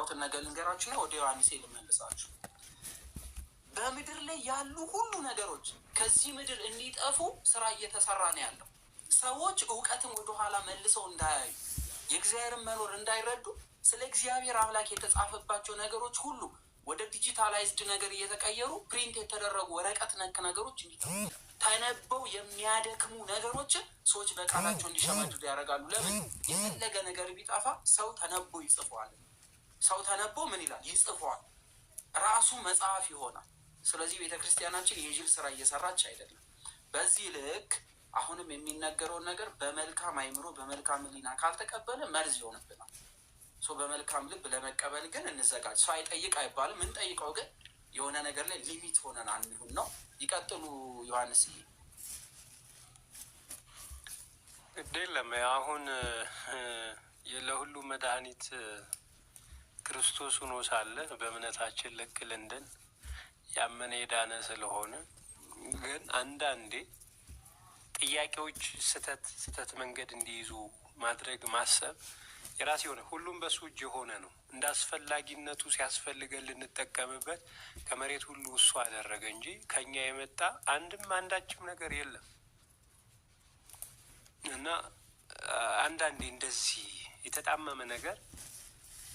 የተረዳሁትን ነገር ልንገራችሁና ወደ ዮሐንሴ ልመልሳችሁ። በምድር ላይ ያሉ ሁሉ ነገሮች ከዚህ ምድር እንዲጠፉ ስራ እየተሰራ ነው ያለው። ሰዎች እውቀትን ወደኋላ መልሰው እንዳያዩ፣ የእግዚአብሔርን መኖር እንዳይረዱ፣ ስለ እግዚአብሔር አምላክ የተጻፈባቸው ነገሮች ሁሉ ወደ digitalized ነገር እየተቀየሩ፣ print የተደረጉ ወረቀት ነክ ነገሮች እንዲጠፉ፣ ተነበው የሚያደክሙ ነገሮችን ሰዎች በቃላቸው እንዲሸመድዱ ያደርጋሉ። ለምን? የፈለገ ነገር ቢጠፋ ሰው ተነቦ ይጽፈዋል። ሰው ተነቦ ምን ይላል? ይጽፈዋል። ራሱ መጽሐፍ ይሆናል። ስለዚህ ቤተ ክርስቲያናችን የጅል ስራ እየሰራች አይደለም። በዚህ ልክ አሁንም የሚነገረውን ነገር በመልካም አይምሮ፣ በመልካም ሕሊና ካልተቀበለ መርዝ ይሆንብናል። So በመልካም ልብ ለመቀበል ግን እንዘጋጅ። ሰው አይጠይቅ አይባልም። ምንጠይቀው ግን የሆነ ነገር ላይ limit ሆነን አንሁን ነው። ይቀጥሉ ዮሐንስ። ግድ የለም፣ አሁን ለሁሉ መድኃኒት ክርስቶስ ሆኖ ሳለ በእምነታችን ልክ ልንድን ያመነ የዳነ ስለሆነ፣ ግን አንዳንዴ ጥያቄዎች ስህተት መንገድ እንዲይዙ ማድረግ ማሰብ የራስ የሆነ ሁሉም በሱ እጅ የሆነ ነው። እንደ አስፈላጊነቱ ሲያስፈልገን ልንጠቀምበት ከመሬት ሁሉ እሱ አደረገ እንጂ ከኛ የመጣ አንድም አንዳችም ነገር የለም። እና አንዳንዴ እንደዚህ የተጣመመ ነገር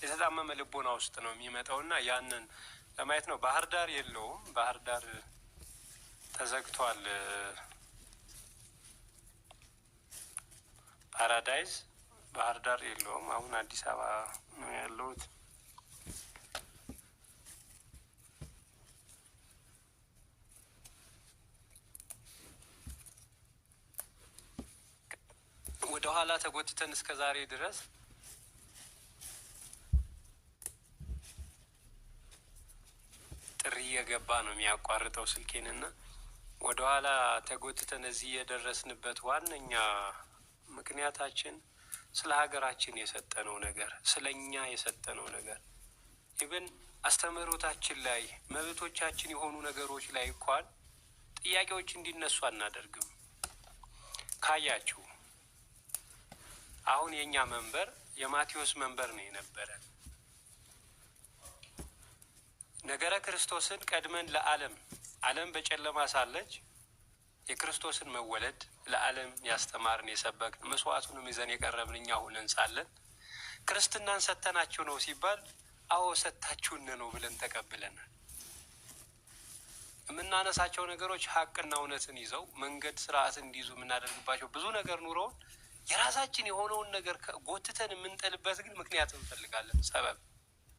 የተጣመመ ልቦና ውስጥ ነው የሚመጣው እና ያንን ለማየት ነው። ባህር ዳር የለውም። ባህር ዳር ተዘግቷል። ፓራዳይዝ ባህር ዳር የለውም። አሁን አዲስ አበባ ነው ያለሁት። ወደ ኋላ ተጎትተን እስከ ዛሬ ድረስ ጥሪ እየገባ ነው የሚያቋርጠው ስልኬን፣ እና ወደ ኋላ ተጎትተን እዚህ የደረስንበት ዋነኛ ምክንያታችን ስለ ሀገራችን የሰጠነው ነገር፣ ስለ እኛ የሰጠነው ነገር፣ even አስተምህሮታችን ላይ መብቶቻችን የሆኑ ነገሮች ላይ እንኳን ጥያቄዎች እንዲነሱ አናደርግም። ካያችሁ አሁን የእኛ መንበር የማቴዎስ መንበር ነው የነበረ። ነገረ ክርስቶስን ቀድመን ለዓለም፣ ዓለም በጨለማ ሳለች የክርስቶስን መወለድ ለዓለም ያስተማርን፣ የሰበክን፣ መስዋዕቱንም ይዘን የቀረብን እኛ ሆነን ሳለን ክርስትናን ሰተናችሁ ነው ሲባል አዎ ሰታችሁን ነው ብለን ተቀብለናል። የምናነሳቸው ነገሮች ሀቅና እውነትን ይዘው መንገድ ስርዓት እንዲይዙ የምናደርግባቸው ብዙ ነገር ኑረውን የራሳችን የሆነውን ነገር ጎትተን የምንጠልበት ግን ምክንያት እንፈልጋለን። ሰበብ